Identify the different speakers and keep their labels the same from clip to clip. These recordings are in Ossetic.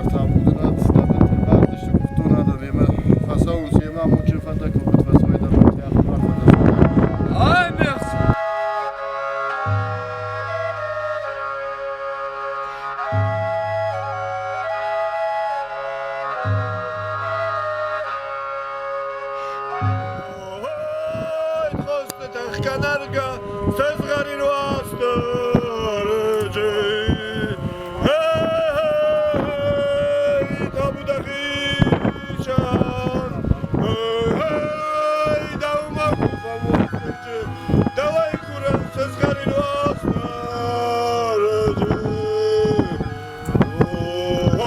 Speaker 1: дзуар табудынад бавдысты куывддон адӕм ӕмӕ фӕцӕуынц йемӕ амондджын фӕндӕгтыл куыд фӕцӕуой дӕ
Speaker 2: Ай, мерси!
Speaker 1: Тӕхгӕнӕргӕ сызгъӕрин Уастырджи! Эй, табу дӕхицӕн! Эй, дӕумӕ кувӕм, Уастырджи! Дӕуӕй курӕм сызгъӕрин Уастырджи!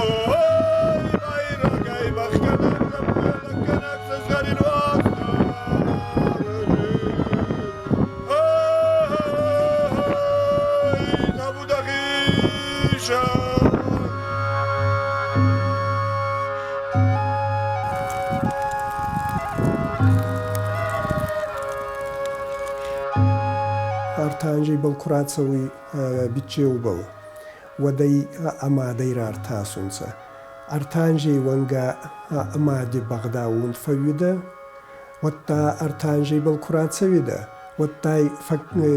Speaker 1: Ой, байрагӕй бӕхгӕнӕг, лӕппуйӕ сызгъӕрин Уастырджи! Эй, табу дӕхицӕн!
Speaker 3: Ӕртӕ анзей ку рацӕуй биччеубӕл, уӕд ӕй ӕ мадӕй рартасунцӕ. Ӕртӕ анзей уӕнгӕ ӕ мади бӕгъдаунд фӕууидӕ, уӕдта ӕртӕ анзейбӕл ку рацӕуидӕ, уӕдта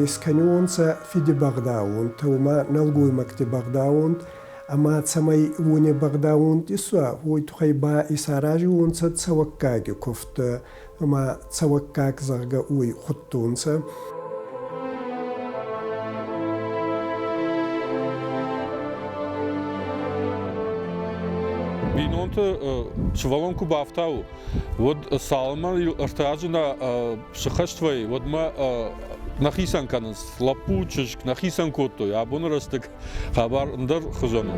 Speaker 3: искӕниуонцӕ фиди бӕгъдаунд, уома нӕлгоймӕгти бӕгъдаунд, ӕма цӕмӕй уони бӕгъдаунд исуа, уой туххӕй ба исаразиуонцӕ цӕуӕггаги куфт, ӕма цӕуӕггаг, зӕгъгӕ, уой худтонцӕ.
Speaker 2: Бинонты сывӕллон куы бафтауы, уӕд цалынмӕ ӕртӕ азы нӕ сыххӕст вӕййы, уӕдмӕ нӕ хицӕн кӕнынц. Лӕппу, чызг нӕ хицӕн кодтой. Абоны рӕстӕг хабар ӕндӕр хуызӕн у.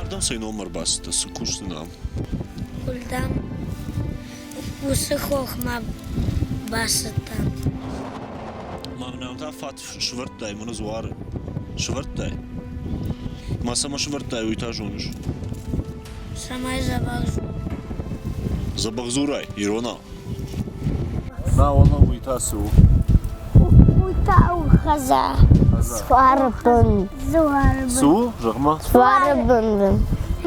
Speaker 4: Ардӕм цӕй ном ӕрбацыдтӕ, цы кусдзынӕ ам?
Speaker 5: Уырдӕм уыцы хохмӕ бацыдтӕн.
Speaker 4: Мӕнӕн та фат сывӕрдтай мӕнӕ дзуары. Сывӕрдтай? Ма цӕмӕ сывӕрдтай, уый та зоныс?
Speaker 5: Цӕмӕй дзӕбӕх
Speaker 4: Дзӕбӕх дзурай иронау? На, уӕлӕ уый та цы у?
Speaker 5: Уый та у хӕдзар. Дзуары бын. Дзуары бын.
Speaker 4: Цы у, зӕгъ-ма?
Speaker 5: Дзуары бын.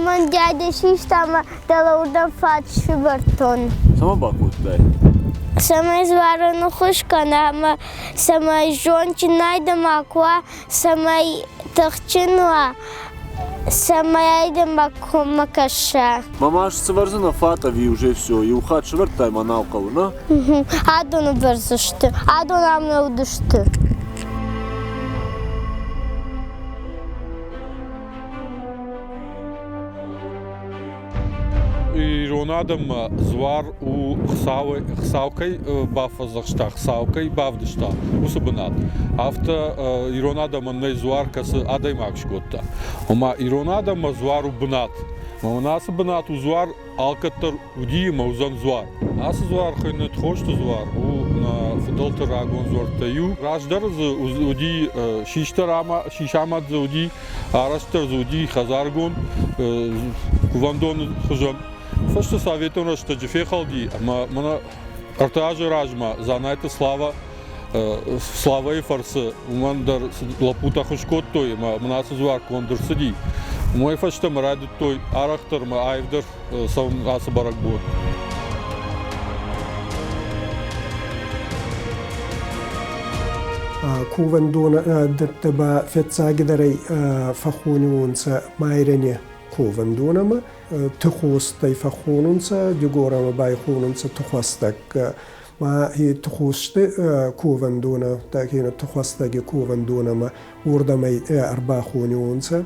Speaker 5: Мӕн дядя систа ӕмӕ дӕлӕ уырдӕм фат сывӕрдтон.
Speaker 4: Цӕмӕ бакодтай?
Speaker 5: Цӕмӕй дзуары ныххуыс кӕна ӕмӕ цӕмӕй зондджын адӕмаг уа, цӕмӕй тыхджын уа, цӕмӕй адӕмаг коммӕ кӕса.
Speaker 4: Мама, сывӕрдзынӕ фат ӕви уже все? Иу хатт сывӕрдтай мӕ нал хъӕуы, нӕ?
Speaker 5: Адоны бӕрдзысты. Адон ам нӕ уыдысты.
Speaker 2: Ирон адӕммӕ дзуар у Хуыцауы, Хуыцау кӕй бафӕдзӕхста, Хуыцау кӕй бавдыста, уыцы бынат. Афтӕ ирон адӕмӕн нӕй дзуар, кӕцы адӕймаг скодта. Ома ирон адӕммӕ дзуар у бынат. Мӕнӕ ацы бынат у дзуар алкӕддӕр уыди ӕмӕ уыдзӕн дзуар. Ацы дзуар хуыйны Тхосты дзуар, у нӕ фыдӕлты рагон дзуӕрттӕй иу. Раздӕр дзы уыди систӕр ӕмӕ сисамад дзы уыди, арӕзтдӕр дзы уыди хӕдзаргонд кувӕндоны хуызӕн. Фӕсте советон рӕстӕджы фехӕлди ӕмӕ мӕнӕ ӕртӕ азы размӕ Дзанайты Слава Славӕйы фӕрцы уымӕн дӕр лӕппутӕ хуыз кодтой ӕмӕ мын ацы дзуар конд ӕрцыди. Уымӕй фӕстӕмӕ райдыдтой арӕхдӕр ӕмӕ аивдӕр цӕуын ацы бӕрӕгбон.
Speaker 3: Кувӕндоны дӕттӕ ба фиццагидӕрӕй фӕххониуонцӕ Майрӕни ковӕндонӕмӕ, Тухостӕй фӕххонунцӕ, Дигорӕмӕ байхонунцӕ Тухуӕстӕг. Ма Тухости ковӕндонӕ, кенӕ Тухуӕстӕги ковӕндонӕмӕ уордӕмӕ ӕрбахониуонцӕ.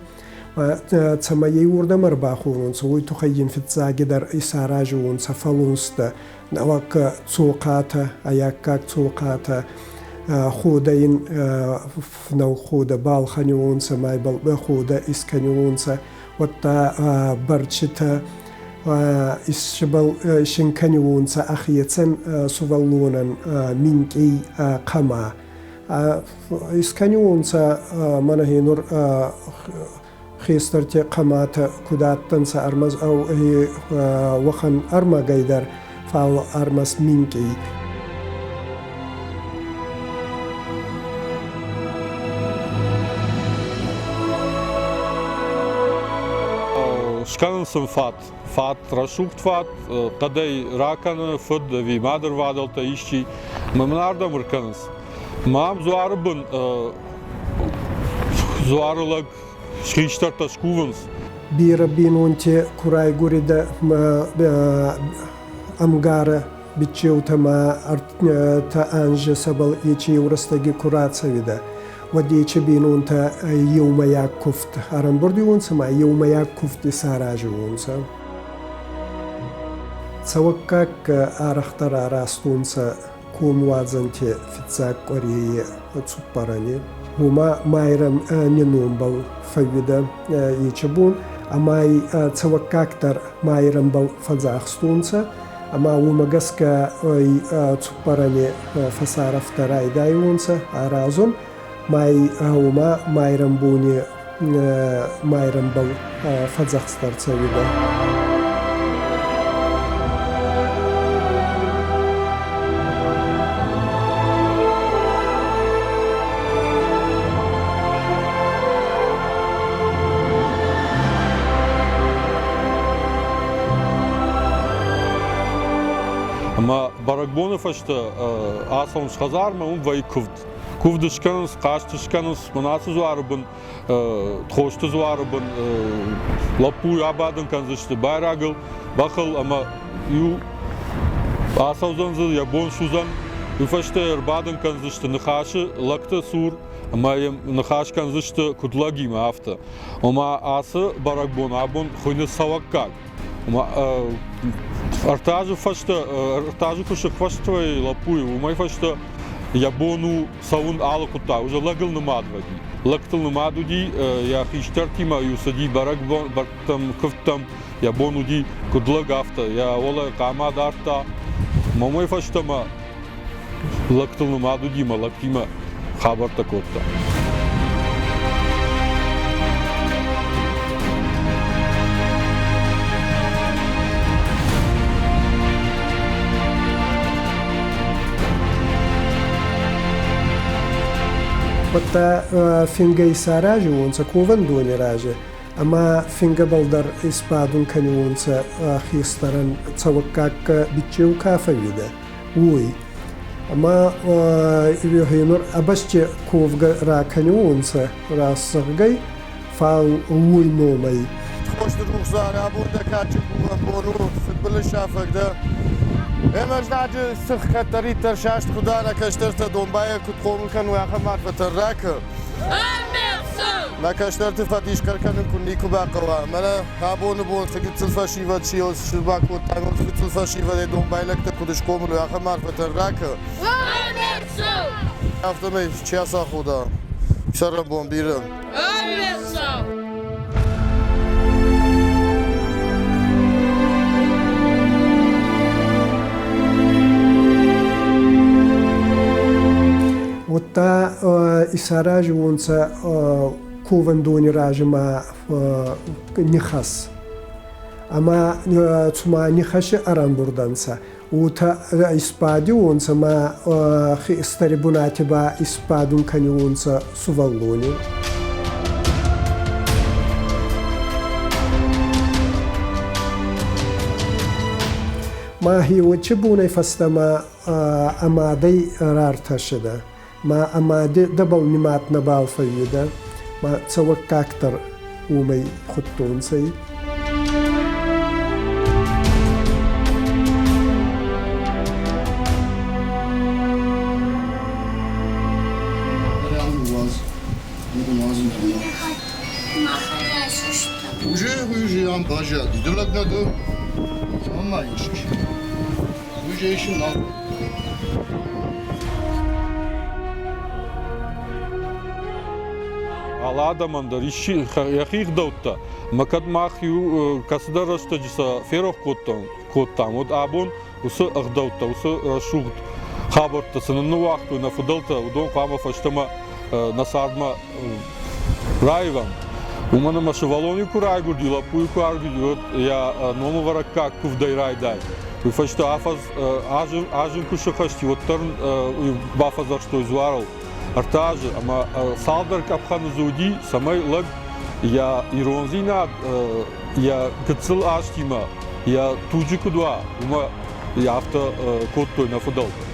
Speaker 3: Цӕмӕй ӕй уордӕмӕ ӕрбахонунцӕ, уой туххӕй ин фиццагидӕр исаразиуонцӕ фӕлунстӕ, нӕуӕг цохъатӕ, аяккаг цохъатӕ, ходӕ ин нӕу ходӕ балхӕниуонцӕ, ма ибӕл ходӕ искӕниуонцӕ, уӕдта бӕрчитӕ исбӕл исин кӕниуонцӕ ӕхецӕн сувӕллонӕн минкъий хъӕма. Искӕниуонцӕ мӕнӕ нур хестӕрти хъӕматӕ куд адтӕнцӕ ӕрмӕст уӕхӕн ӕрмӕгӕй дӕр, фал ӕрмӕст минкъий.
Speaker 2: Скӕнынц сын фат. Фат, рӕсугъд фат, хъӕдӕй ракӕны фыд ӕви мадырвадӕлтӕ исчи. Мӕ мын ардӕм ӕркӕнынц. Мӕм дзуары бын дзуары лӕг хистӕртӕ скувынц.
Speaker 3: Бирӕ бийнонти ку райгуридӕ ӕмгарӕ биччеутӕ ма ӕртӕ анзи сӕбӕл ечи еу рӕстӕги ку рацӕуидӕ, уӕд ечи бийнонтӕ еумӕйаг кувд ӕрӕмбурдиуонцӕ ма еумӕйаг кувд исаразиуонцӕ. Цӕуӕггаг арӕхдӕр аразтонцӕ комуадзӕнти фиццаг къуӕрейи цуппӕрӕни. Уома Майрӕм не номбӕл фӕууидӕ ечи бон, ӕма цӕуӕггаг дӕр Майрӕмбӕл фӕдзӕхстонцӕ, ӕма уомӕ гӕсгӕ цуппӕрӕни фӕсарӕфтӕ райдайуонцӕ аразун, ма уома Майрӕмбони Майрӕмбӕл фӕдзӕхст ӕрцӕуидӕ.
Speaker 2: Ӕмӕ бӕрӕгбоны фӕстӕ ацӕуынц хӕдзармӕ, уым вӕййы куывд. Куывд скӕнынц, хъазт скӕнынц, мӕнӕ ацы дзуары бын, Тхосты дзуары бын лӕппуйы абадын кӕндзысты байрагыл, бӕхыл ӕмӕ иу ацӕудзӕн дзы, йӕ бон суыдзӕн. Уый фӕстӕ ӕрбадын кӕндзысты ныхасы лӕгты цур ӕмӕ йӕм ныхас кӕндзысты куыд лӕгимӕ, афтӕ. Ома ацы бӕрӕгбон абон хуыйны цӕуӕггаг. Ома ӕртӕ азы фӕстӕ, ӕртӕ азы куы сыххӕст вӕййы лӕппуйы, уымӕй фӕстӕ йӕ бон у цӕуын алы хъуыддаг, уже лӕгыл нымад вӕййы. Лӕгтыл нымад уыди, йӕ хистӕртимӕ-иу цыди бӕрӕгбӕттӕм, куывдтӕм, йӕ бон уыди, куыд лӕг, афтӕ. Йӕ уӕлӕ хъама дардта. Уымӕй фӕстӕмӕ лӕгтыл нымад уыди мӕ лӕгтимӕ хабӕрттӕ кодта.
Speaker 3: Уӕдта фингӕ исаразиуонцӕ ковӕндони рази ӕма фингӕбӕл дӕр исбадун кӕниуонцӕ хестӕрӕн цӕуӕггаг биччеу ка фӕууидӕ, уой. Ӕма гъенур ӕбӕсти ковгӕ ракӕниуонцӕ расзӕгъгӕй, фал уой номӕй.
Speaker 1: Хосты рухсар абон дӕ кадджын кувӕн бон у, фыдбылыз сафӕг дӕ. Ӕмӕ знаджы сых кӕддӕриддӕр саст куы дара, кӕстӕртӕ домбайӕ куыд хъомыл кӕной, ахӕм арфӕтӕ ракӕ. Мӕ кӕстӕрты фӕдисхъӕр кӕнын куы никуы бахъӕуа. Мӕнӕ абоны бон цы гыццыл фӕсивӕд бакодтам, уыцы гыццыл фӕсивӕдӕй домбай лӕгтӕ куыд схъомыл уой, ахӕм арфӕтӕ ракӕ. Афтӕмӕй чи ацахода, цӕрӕнбон бирӕ.
Speaker 3: Уӕдта исаразиуонцӕ ковӕндони размӕ нихӕс. Ӕма цума нихӕси ӕрӕмбурд ӕнцӕ, уотӕ исбадиуонцӕ ма хестӕри бунати ба исбадун кӕниуонцӕ сувӕллони. Ма хеуӕччи бонӕй фӕстӕмӕ ӕмадӕй рартӕсидӕ. Ма ӕмади дӕбӕл нимад нӕбал фӕууидӕ, ма цӕуӕггаг дӕр уомӕй худтонцӕ.
Speaker 1: Уже уже ам баззади. Ды лӕг нӕ дӕ? Цӕмӕн исыс? Уже исын нал.
Speaker 2: Алы адӕмӕн дӕр исчи йӕхи гъдӕуттӕ. Ӕмӕ кӕд мах иу кӕцыдӕр рӕстӕджы сӕ ферох кодтам, уӕд абон уыцы ӕгъдӕуттӕ, уыцы рӕсугъд хабӕрттӕ цы нын ныууагътой нӕ фыдӕлтӕ, уыдон хъуамӕ фӕстӕмӕ нӕ цардмӕ раивӕм. Уымӕн ӕмӕ сывӕллон-иу куы райгуырди, лӕппу-иу куы райгуырди, уӕд йӕ номӕвӕрӕггаг куывдӕй райдай. Уый фӕстӕ афӕдз азын куы сыхӕсти, уӕддӕр бафӕдзӕхстой дзуарыл ӕртӕ азы ӕмӕ цалдӕр къӕпхӕны дзы уыди, цӕмӕй лӕг йӕ ирондзинад Йӕ гыццыл азтимӕ йӕ туджы куыд уа, уымӕ афтӕ кодтой нӕ фыдӕлтӕ.